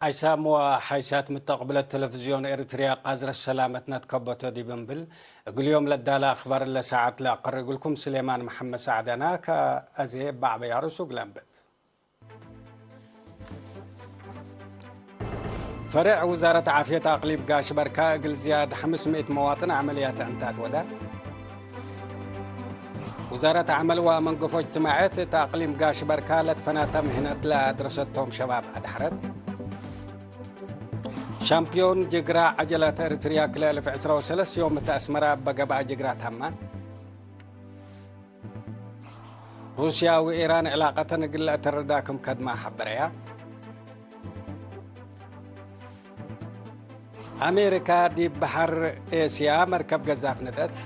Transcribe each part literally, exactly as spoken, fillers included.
ሓይሳም ወሓይሳት ምተቅብለት ቴሌቪዝዮን ኤሪትርያ ቃዝረት ሰላመትነ ትከበቶ ዲብ እምብል፣ እግል ዮም ለዳለ አክባር ለሰዓት ለአቀርእ እግልኩም ስሌማን መሐመድ ሰዕድ አነ። ከአዜ በዐበያ ርእሱ እግል አንብት። ፈሬዕ ውዛረት ዓፍየት አቅሊም ጋሽ በርካ እግል ዝያድ ሐምስ ምእት መዋጥን ዐመልያት ዕንታት ወደ። ውዛረት ዐመል ወመንገፎ እጅትማዕየት እት አቅሊም ጋሽ በርካ ለትፈናተ ምህነት ለአድረሰቶም ሸባብ አድሐረት። ሻምፕዮን ጅግራ ዐጀላት ኤሪትርያ ክልኤ አልፍ ዕስራ ወሰለስ ዮም እት አስመራ እበ ገብአ ጅግራ ታመ። ሩስያ ወኢራን ዕላቀተን እግል ለአተርዳ ክም ከድማ ሐበረያ። አሜሪካ ዲብ በሐር ኤስያ መርከብ ገዛፍ ነደት።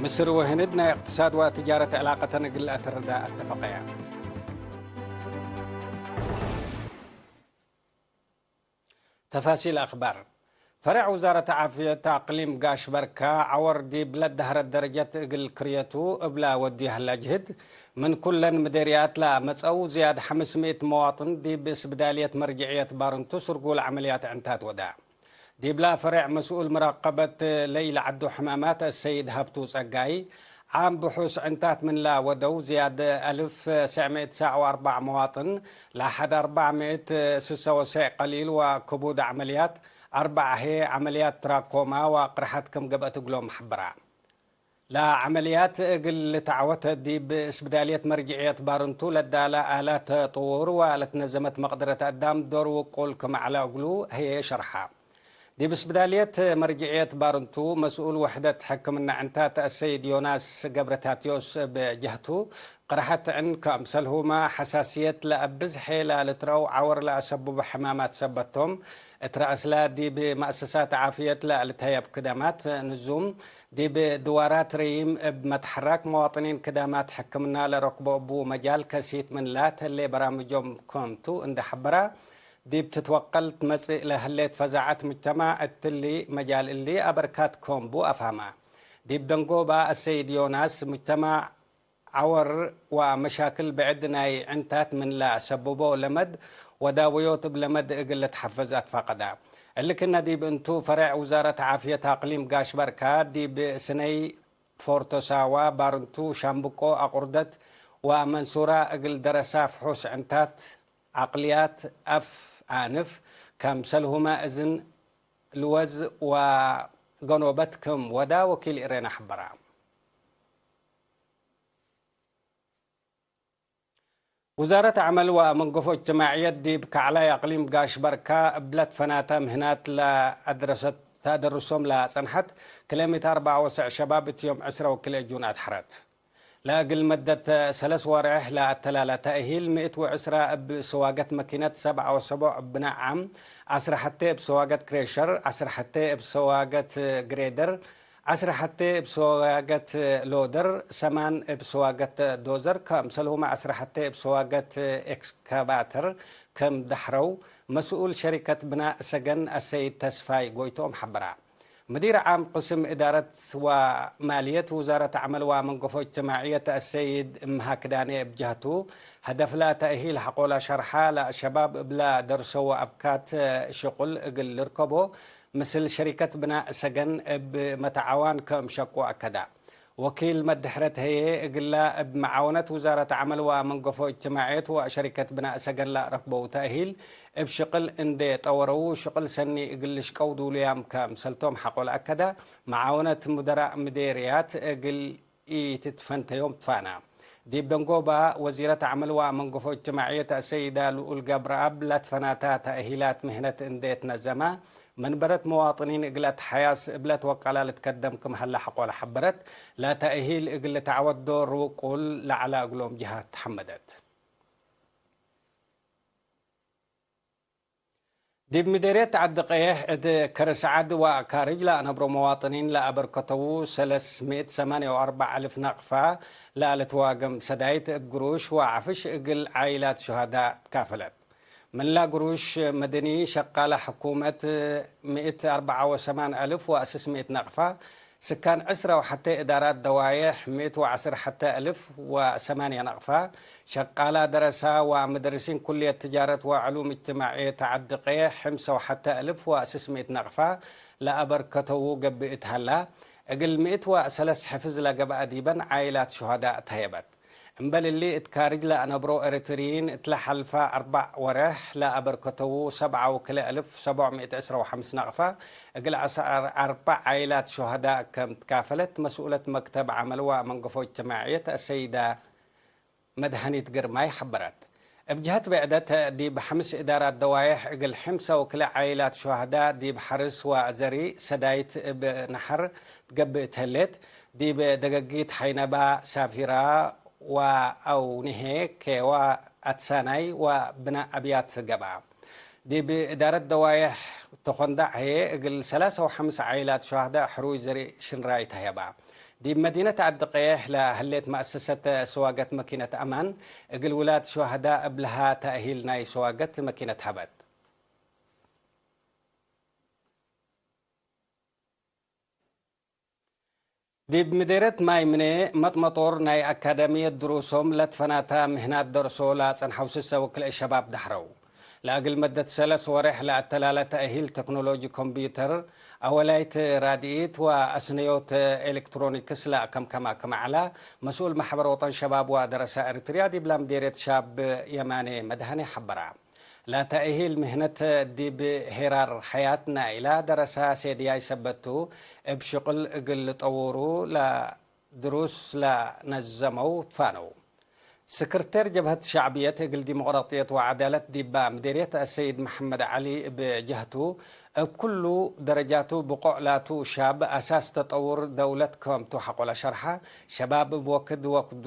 ምስር ወህንድ ናይ እቅትሳድ ወትጃረት ዕላቀተን እግል ለአተርዳ አተፈቀያ። ተፋሲል አክባር። ፈሬዕ ውዛረት ዓፍየት አቅሊም ጋሽ በርካ፣ ዐወር ዲብ ለደሀረት ደረጀት እግል ክርየቱ እብላ ወድዩ ሀላ ጅህድ፣ ምን ኩለን ምዴርያት ለመጸው ዝያድ ሐምስ ምእት መዋጥን ዲብ እስብዳልየት መርጅዕየት ባርንቱ ስርጉል ዐመልያት ዕንታት ወዳ። ዲብላ ፈሬዕ መስኡል መራቀበት ለኢለዐዱ ሕማማት አሰይድ ሀብቱ ጸጋይ፣ ዓም ብሑስ ዕንታት ምንላ ወደው ዝያድ አልፍ ሰዕ ምእት ሰዕ ወአርበዕ መዋጥን፣ ለአሐድ አርበዕ ምእት ስሰ ወሰዕ ቀሊል ወክቡድ ዐመልያት፣ አርበዕ ህዬ ዐመልያት ትራኮማ ወቅርሐት ክም ገብአት እግሎም ሐበራ። ለዐመልያት እግል ልትዐወተ ዲብ እስብዳልየት መርጅዕየት ባርንቱ ለዳለ አላት ጥዉር ወለትነዘመት መቅደረት አዳም ዶር ውቁል ክም ዐለ እግሉ ህዬ ሸርሐ። ዲብ እስብዳልየት መርጅዕየት ባርንቱ፣ መስኡል ወሕደት ሕክምና ዕንታት አሰይድ ዮናስ ገብረታትዮስ እብ ጀህቱ፣ ቅርሐት ዕን፣ ከምሰልሁመ ሐሳስየት ለአብዝሐ ለልትረአው ዐወር ለአሰብቡ ሕማማት ሰበት ቶም፣ እት ረአስላ ዲብ መአሰሳት ዓፍየት ለልትሀየብ ክዳማት ንዙም፣ ዲብ ድዋራት ረዪም እብ መትሐራክ መዋጥኒን ክዳማት ሕክምና ለረክቦ እቡ መጃል ከሲት ምንላ ተሌ በራምጆም ክምቱ እንዴ ሐበራ፣ ዲብ ትትወቀል ትመጽእ ለህሌት ፈዛዐት ሙጅተማዕ እትሊ መጃል እሊ አበርካት ክም ቡ አፍሀመ። ዲብ ደንጎባ አሰይድ ዮናስ፣ ሙጅተማዕ ዐወር ወመሻክል ብዕድ ናይ ዕንታት ምን ለአሰብቦ ለመድ ወዳወዮት እብ ለመድ እግል ልትሐፈዝ አትፋቀዳ። እሊ ክነ ዲብ እንቱ፣ ፈሬዕ ውዛረት ዓፍየት አቅሊም ጋሽ በርካ ዲብ ስነይ ፎርቶ ሳዋ፣ ባርንቱ፣ ሻምብቆ፣ አቁርደት ወመንሱራ እግል ደረሳ ፍሑስ ዕንታት፣ ዐቅልያት፣ አፍ፣ አንፍ፣ ከምሰልሁመ እዝን፣ ልወዝ ወገኖበት ክም ወዳ ወኪል ኢሬና ሐበራ። ውዛረት ዐመል ወመንገፎ እጅትማዕየት ዲብ ከዕላይ አቅሊም ጋሽ በርካ እብለት ፈናተ ምህናት ለአድረሰት ተአደርሶም ለጸንሐት ክለ ምእት አርበዕ ወሰዕ ሸባብ እት ዮም ዕስራ ወክልኤ ጁን አድሐረት። ለእግል መደት ሰለስ ወሬሕ ለአተላለ ተእሂል ምእት ወዕስራ እብ ሰዋገት መኪነት ሰብዓ ወሰቦዕ እብ ብናዕ ዓም፣ ዐስር ሐቴ እብ ሰዋገት ክሬሸር፣ ዐስር ሐቴ እብ ሰዋገት ግሬደር፣ ዐስር ሐቴ እብ ሰዋገት ሎደር፣ ሰማን እብ ሰዋገት ዶዘር፣ ከምሰልሁመ ዐስር ሐቴ እብ ሰዋገት ኤክስካቫተር ከም ደሕረው፣ መስኡል ሸሪከት ብናእ ሰገን አሰይድ ተስፋይ ጎይትኦም ሐበራ። ምዲር ዓም ቅስም እዳረት ወማልየት ውዛረት ዐመል ወመንገፎ እጅትማዕየት አሰይድ እምሃ ክዳኔ እብ ጀህቱ፣ ሀደፍላ ተእሂል ሐቆላ ሸርሓ፣ ለሸባብ እብላ ደርሰው አብካት ሽቁል እግል ልርከቦ፣ ምስል ሸሪከት ብናእ ሰገን እብ መተዓዋን ክም ሸቁ አከዳ። ወኪል መድሕረት ህዬ፣ እግላ እብ መዓወነት ውዛረት ዐመል ወመንገፎ እጅትማዕየት ወሸሪከት ብናእ ሰገን ለአረክበው ተእሂል እብ ሽቅል እንዴ ጠወረው፣ ሽቅል ሰኒ እግል ልሽቀው ዱሉያም ከምሰልቶም ሐቆ ለአከደ፣ መዓወነት ሙደራእ ምዴርያት እግል ኢትትፈንተዮም ትፋና። ዲብ ደንጎባ፣ ወዚረት ዐመል ወመንገፎ እጅትማዕየት አሰይዳ ልኡል ገብረአብ ለትፈናታ ተእሂላት ምህነት እንዴ ትነዘመ፣ መንበረት መዋጥኒን እግለ ተሐያስ እብለት ወቀላ ልትከደም ክም ሀለ ሐቆለ ሐበረት፣ ለተእሂል እግል ልትዐወት ዶር ውቁል ለዐለ እግሎም ጅሃት ተሐመደት። ዲብ ምዴርየት ዐዲ ቀየሕ እት ከርስ ዐድ ወአካርጅ ለአነብሮ መዋጥኒን ለአበርከተዉ ሰለስ ምእት ሰማንየ ወአርበዕ አልፍ ናቅፋ ለአልትዋገም ሰዳይት እብ ግሩሽ ወዐፍሽ እግል ዓኢላት ሹሀዳእ ትካፈለት። ምንላ ግሩሽ መደኒ ሸቃለ ሕኩመት ምእት አርበዓ ወሰማን አልፍ ወስስ ምእት ናቅፋ፣ ስካን ዕስረ ወሐቴ እዳራት ደዋዬሕ ምእት ወዐስር ሐቴ እልፍ ወሰማንያ ነቅፋ፣ ሸቃላ ደረሳ ወምደርሲን ኩልየት ትጃረት ወዕሉም እጅትማዕየት ዐድቀ፣ ሕምሰ ወሐቴ እልፍ ወስስ ምእት ነቅፋ ለአበርከተዉ ገብእት ሀላ፣ እግል ምእት ወሰለስ ሕፍዝ ለገብአ ዲበን ዓይላት ሹሀዳእ ተህየበት። እምበል እሊ፣ እት ካርጅ ለአነብሮ ኤሪትርይን እት ለሐልፈ አርበዕ ወሬሕ ለአበርከተዉ ሰብዓ ወክልኤ እልፍ ሰብዕ ምእት ዕስረ ወሐምስ ነቅፈ፣ እግል አስር አርበዕ ዓይላት ሹሀዳእ ከም ትካፈለት መስኡለት መክተብ ዐመል ወመንገፎ እጅትማዕየት አሰይደ መድሐኒት ግርማይ ሐበረት። እብ ጀሀት ብዕደት፣ ዲብ ሐምስ እዳራት ደዋዬሕ እግል ሕምሰ ወክልኤ ዓይላት ሹሀዳእ ዲብ ሐርስ ወዘሪ ሰዳይት እብ ነሐር ትገብእ እት ህሌት፣ ዲብ ደገጊት ሐይነባ፣ ሳፊራ፣ ወአውኒሄ፣ ኬዋ፣ አትሳናይ ወብነ አብያት ገብአ። ዲብ እዳረት ደዋዬሕ ተኮንዳዕ ህዬ፣ እግል ሰላሳ ወሐምስ ዓይላት ሹሀዳእ ሕሩይ ዘርእ ሽንራይ ተህየባ። ዲብ መዲነት ዐዲ ቀየሕ ለህሌት መአሰሰት ሰዋገት መኪነት አማን፣ እግል ውላድ ሹሀዳእ እብልሃ ተእሂል ናይ ሰዋገት መኪነት ሀበት። ዲብ ምዴርየት ማይ ምኔ መጥመጦር ናይ አካዳምየት ድሩሶም ለትፈናተ ምህናት ደርሶ ለአጸንሐው ስሰ ወክልኤ ሸባብ ደሐረው። ለእግል መደት ሰለስ ወሬሕ ለአተላለ ተእሂል ተክኖሎጂ ኮምፒዩተር፣ አወላይት ራድኢት ወአስነዮት ኤሌክትሮኒክስ ለአከምከመ ክም ዐለ፣ መስኡል መሕበር ወጠን ሸባብ ወደረሰ ኤሪትርያ ዲብላ ምዴርየት ሻብ የማኔ መድሃኔ ሐበረ። ለተእሂል ምህነት ዲብ ሄራር ሐያት ናይላ ደረሰ ሴድያይ ሰበት ቱ፣ እብ ሽቅል እግል ልጠውሩ ለድሩስ ለነዘመው ትፋነው። ስክርቴር ጀብሀት ሸዕብየት እግል ዲሞቅራጥየት ወዐዳለት ዲባ ምዴርየት አሰይድ መሐመድ ዐሊ እብ ጀህቱ፣ እብ ኩሉ ደረጃቱ ብቆዕ ላቱ ሻብ አሳስ ተጠውር ደውለት ክም ቱ ሐቆለ ሸርሐ፣ ሸባብ እብ ወክድ ወክዱ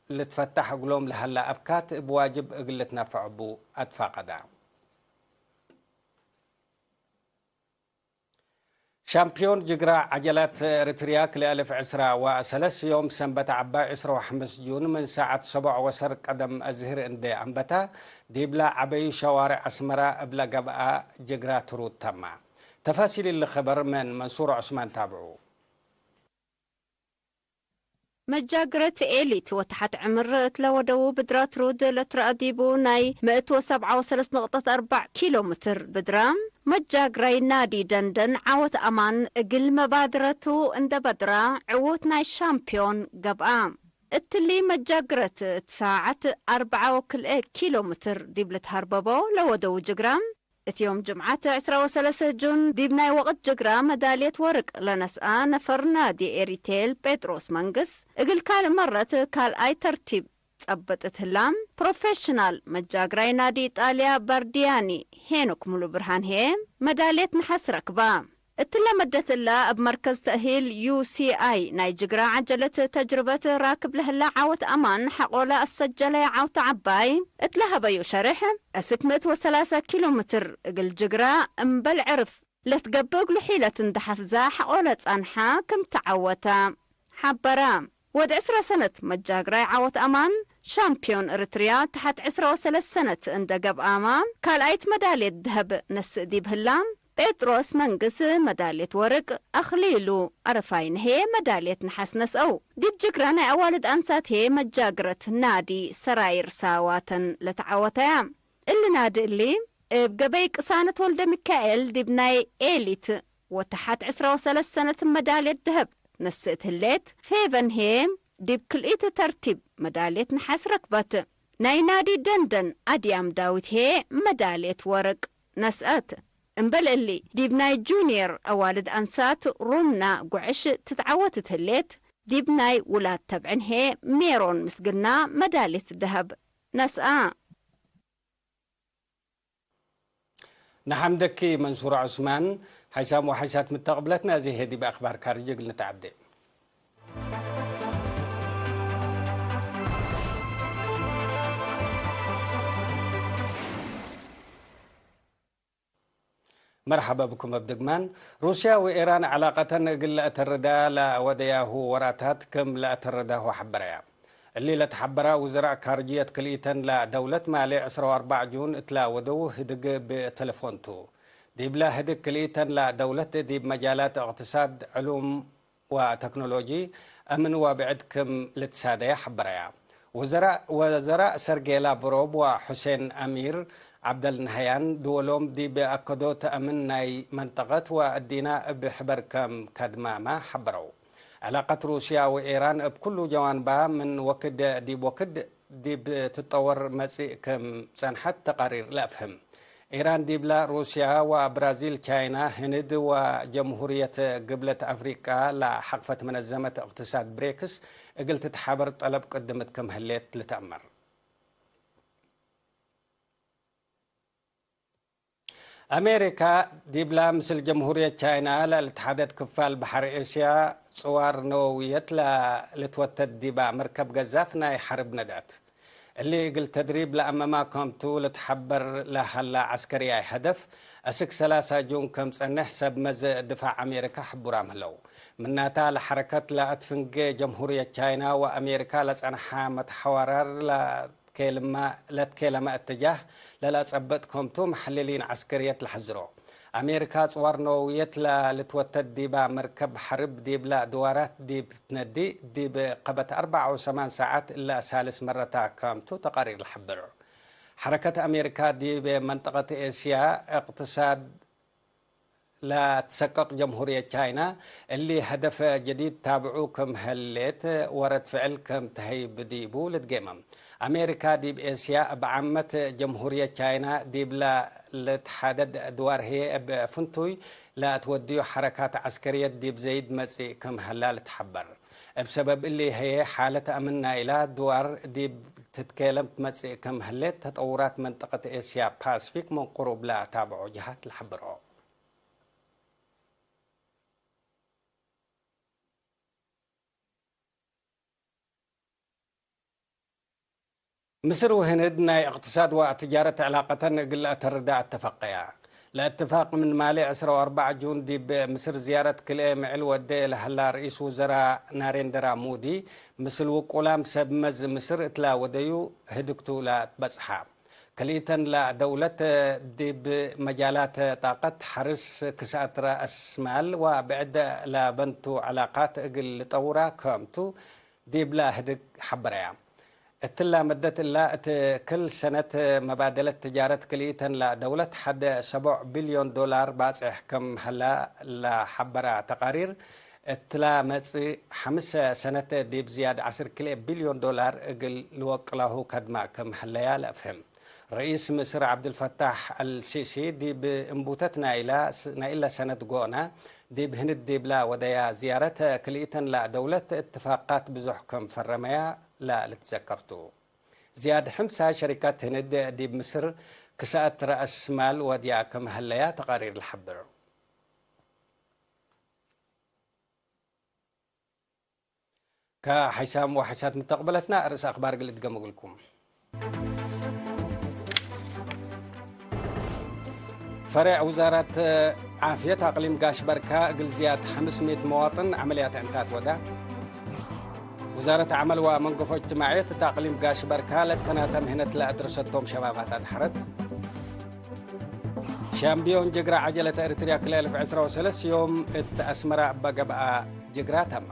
ልትፈታሕ እግሎም ለሀላ አብካት እብ ዋጅብ እግል ልትነፈዕ እቡ አትፋቀዳ። ሻምፕዮን ጅግራ ዐጀላት ኤሪትርያ ክልኤ አልፍ ዕስራ ወሰለስ ዮም ሰንበት ዐባይ ዕስራ ወሐምስ ጁን ምን ሳዐት ሰቦዕ ወሰር ቀደም አዝህር እንዴ አንበታ፣ ዲብላ ዐበዩ ሸዋርዕ አስመራ እብለ ገብአ ጅግራ ትሩድ ተማ። ተፋሲል እሊ ኸበር ምን መንሱር ዑስማን ታብዑ። መጃግረት ኤሊት ወተሐት ዕምር እት ለወደዉ ብድራት ሩድ ለትረአ ዲቡ ናይ ምእት ወሰብዓ ወሰለስ ነቅጠት አርበዕ ኪሎ ምትር ብድራ፣ መጃግራይ ናዲ ደንደን ዓወት አማን እግል መባድረቱ እንደ በድራ ዕዉት ናይ ሻምፕዮን ገብአ። እትሊ መጃግረት እት ሳዐት አርበዓ ወክልኤ ኪሎ ምትር ዲብ ልትሀርበቦ ለወደዉ ጅግራ፣ እት ዮም ጅምዓት ዕስራ ወሰለሰ ጁን ዲብ ናይ ወቅት ጅግራ መዳልየት ወርቅ ለነስአ ነፈር ናዲ ኤሪቴል ጴጥሮስ መንግስ፣ እግል ካልእ መረት ካልኣይ ተርቲብ ጸብጥ እት ህላ፣ ፕሮፌሽናል መጃግራይ ናዲ ኢጣልያ ባርዲያኒ ሄኖክ ሙሉብርሃን ህዬ መዳልየት ነሐስ ረክባ። እትለ መደት እለ፣ እብ መርከዝ ተእሂል ዩ ሲ አይ ናይ ጅግራ ዐጀለት ተጅርበት ራክብ ለህላ ዓወት አማን ሐቆለ አሰጀለየ ዓውተ ዐባይ እት ለሀበዩ ሸሬሕ፣ አስክ ምእት ወሰላሰ ኪሎ ምትር እግል ጅግራ እምበል ዕርፍ ለትገብእ እግሉ ሒለት እንደ ሐፍዛ ሐቆለ ጸንሐ ክም ተዐወተ ሐበረ። ወድ ዕስረ ሰነት መጃግራይ ዓወት አማን፣ ሻምፕዮን እርትርያ ተሐት ዕስረ ወሰለስ ሰነት እንደ ገብአመ፣ ካልኣይት መዳልየት ደሀብ ነስእ ዲብ ህላ፣ ጴጥሮስ መንግስ መዳልየት ወርቅ፣ አክሊሉ አረፋይን ህዬ መዳልየት ነሐስ ነስአው። ዲብ ጅግራ ናይ አዋልድ አንሳት ህዬ መጃግረት ናዲ ሰራይር ሳዋተን ለተዓወተያ። እሊ ናዲ እሊ፣ እብ ገበይ ቅሳነት ወልደሚካኤል ዲብ ናይ ኤሊት ወተሐት ዕስረ ወሰለስ ሰነት መዳልየት ደሀብ ነስእት ህሌት፣ ፌቨን ህዬ ዲብ ክልኢቱ ተርቲብ መዳልየት ነሐስ ረክበት። ናይ ናዲ ደንደን አድያም ዳዊት ህዬ መዳልየት ወርቅ ነስአት። እምበል እሊ፣ ዲብ ናይ ጁንየር አዋልድ አንሳት ሩምና ጉዕሽ ትትዓወት እት ህሌት፣ ዲብ ናይ ውላድ ተብዕን ህዬ ሜሮን ምስግና መዳልየት ደሀብ ነስአ። ነሐምደኪ መንሱር ዑስማን። ሓይሳም ወሓይሳት ምተቅብለትነ፣ እዚ ህዬ ዲብ አክባር ካርጅ እግል ንትዐዴ። መርሐበ ብኩም እብ ድግማን። ሩስያ ወኤራን ዐላቀተን እግል ለአተርዳ ለወደያሁ ወራታት ክም ለአተርዳሁ ሐበረያ። እሊ ለተሐበራ ውዘራእ ካርጅየት ክልኢተን ለደውለት ማሌ ዕስራ ወአርበዕ ጁን እትለ ወደው ህድግ እብ ተለፎን ቱ። ዲብለ ህድግ ክልኢተን ለደውለት ዲብ መጃላት እቅትሳድ፣ ዕሉም፣ ወተክኖሎጂ፣ አምን ወብዕድ ክም ልትሳደየ ሐበረያ። ወዘራእ፣ ወዘራእ ሰርጌ ላቭሮቭ ወሑሴን አሚር ዐብደልናህያን፣ ድወሎም ዲብ አከዶት አምን ናይ መንጠቀት ወአዲና እብ ሕበር ከም ከድማመ ሐበረው። ዕላቀት ሩስያ ወኤራን እብ ኩሉ ጀዋንባ ምን ወክድ ዲብ ወክድ ዲብ ትጠወር መጽእ ክም ጸንሐት ተቃሪር ለአፍህም። ኤራን ዲብላ ሩስያ ወብራዚል፣ ቻይና፣ ህንድ ወጀምሁርየት ግብለት አፍሪቃ ለሐቅፈት መነዘመት እቅትሳድ ብሬክስ እግል ትትሓበር ጠለብ ቅድምት ክም ህሌት ልትአመር። አሜሪካ ዲብላ ምስል ጀምሁርየት ቻይና ለልትሓደድ ክፋል በሐር ኤስያ ጽዋር ነወውየት ለልትወተድ ዲባ መርከብ ገዛፍ ናይ ሐርብ ነድአት። እሊ እግል ተድሪብ ለአመማ ከምቱ ልትሐበር ለሀላ ዐስከርያይ ሀደፍ፣ አስክ ሰላሳ ጁን ከም ጸንሕ ሰብ መዝ ድፋዕ አሜሪካ ሕቡራም ህለው። ምናታ ለሐረከት ለአትፍንጌ ጀምሁርየት ቻይና ወአሜሪካ ለጸንሐ መትሐዋራር ለ- ኬልመ-፣ ለትኬለመ እትጃህ ለለአጸብጥ ከምቱ መሐልሊን ዐስከርየት ለሐዝሮ። አሜሪካ ጽዋር ነወውየት ለልትወተድ ዲባ መርከብ ሐርብ ዲብላ ድዋራት ዲብ ትነዲ፣ ዲብ ቀበት አርበዕ ወሰማን ሳዐት እለ ሳልስ መረታ ከምቱ ተቃሪር ለሐብር። ሐረከት አሜሪካ ዲብ መንጠቀት ኤስያ እቅትሳድ ለትሰቀቅ ጀምሁርየት ቻይና፣ እሊ ሀደፍ ጀዲድ ታብዑ ክም ህሌት ወረድ ፍዕል ክም ተሀይብ ዲቡ ልትጌመም። አሜሪካ ዲብ ኤስያ እብ ዓመት ጀምሁርየት ቻይና ዲብላ ልትሓደድ ድዋር ህዬ እብ ፍንቱይ ለአትወድዩ ሐረካት ዐስከርየት ዲብ ዘይድ መጽእ ክም ሀላ ልትሐበር። እብ ሰበብ እሊ ህዬ ሓለት አምን ናይላ ድዋር ዲብ ትትኬለም ትመጽእ ክም ህሌት ተጠውራት መንጠቀት ኤስያ ፓስፊክ ምን ቅሩብ ለአታብዖ ጀሃት ለሐብሮ። ምስር ወህንድ ናይ እቅትሳድ ወትጃረት ዕላቀተን እግል ለአተርዳ አተፈቀያ። ለእትፋቅ ምን ማሌ ዕስራ ወአርበዕ ጁን ዲብ ምስር ዝያረት ክልኤ ምዕል ወዴ ለሀላ ርኢስ ውዘራ ናሬንደራ ሙዲ፣ ምስል ውቁላም ሰብ መዝ ምስር እትላ ወደዩ ህድግቱ ለአትበጽሓ። ክልኢተን ለደውለት ዲብ መጃላት ጣቀት፣ ሐርስ፣ ክስአት ረአስ ማል ወብዕድ ለበንቱ ዕላቃት እግል ልጠውራ ከምቱ ዲብላ ህድግ ሐበረያ። እትላ መደት እላ እት ክል ሰነት መባደለት ትጃረት ክልኢተን ለደውለት ሐድ ሰቦዕ ቢልዮን ዶላር ባጽሕ ክም ሀላ ለሐበራ ተቃሪር፣ እትላ መጽእ ሐምስ ሰነት ዲብ ዝያድ ዐስር ክልኤ ቢልዮን ዶላር እግል ልወቅላሁ ከድማ ክም ሀለያ ለአፍህም። ርኢስ ምስር ዐብድልፈታሕ አልሲሲ ዲብ እንቡተት ናይላ፣ ናይለ ሰነት ጎነ ዲብ ህንድ ዲብላ ወደያ ዝያረት ክልኢተን ለደውለት እትፋቃት ብዙሕ ክም ፈረመያ ለልትዘከር ቱ። ዝያድ ሕምሳ ሸሪካት ህንድ ዲብ ምስር ክስአት ረአስ ማል ወድያ ክም ሀለያ ተቃሪር ለሐብር። ከሐይሳም ወሐይሳት ምተቅበለትና ርእስ አክባር እግል እድገም እግልኩም። ፈሬዕ ውዛራት ዓፍየት አቅሊም ጋሽ በርካ እግል ዝያድ ሐምስ ምእት መዋጥን ዐመልያት ዕንታት ወዳ። ውዛረት ዐመል ወመንገፎ እጅትማዕየት እት አቅሊም ጋሽ በርካ ለትፈናተ ምህነት ለአድረሰቶም ሸባባት አድሐረት። ሻምብዮን ጅግረ ዐጀለት ኤሪትርያ ክልኤ አልፍ ዕስራ ወሰለስ ዮም እት አስመራ እበ ገብአ ጅግራ ተመ።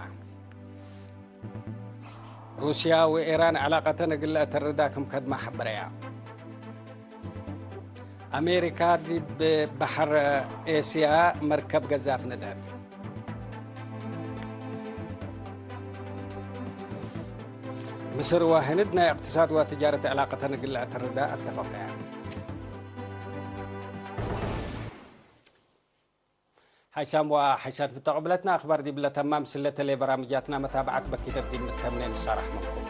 ሩስያ ወኤራን ዐላቀተን እግል ለአተርዳ ክም ከድመ ሐበረያ። አሜሪካ ዲብ በሐር ኤስያ መርከብ ገዛፍ ነድአት። ምስር ወህንድ ናይ እቅትሳድ ወትጃረት ዕላቀተን እግል ለአተርዳ አተፈቀያ። ሓይሳም ወሓይሳት ምተቅብለትና አክባር ዲብለ ተማም ስለተሌ በራምጃትና መታብዓት በኪተት ዲብ ምተምኔ ንሳራሕ ምንኩም።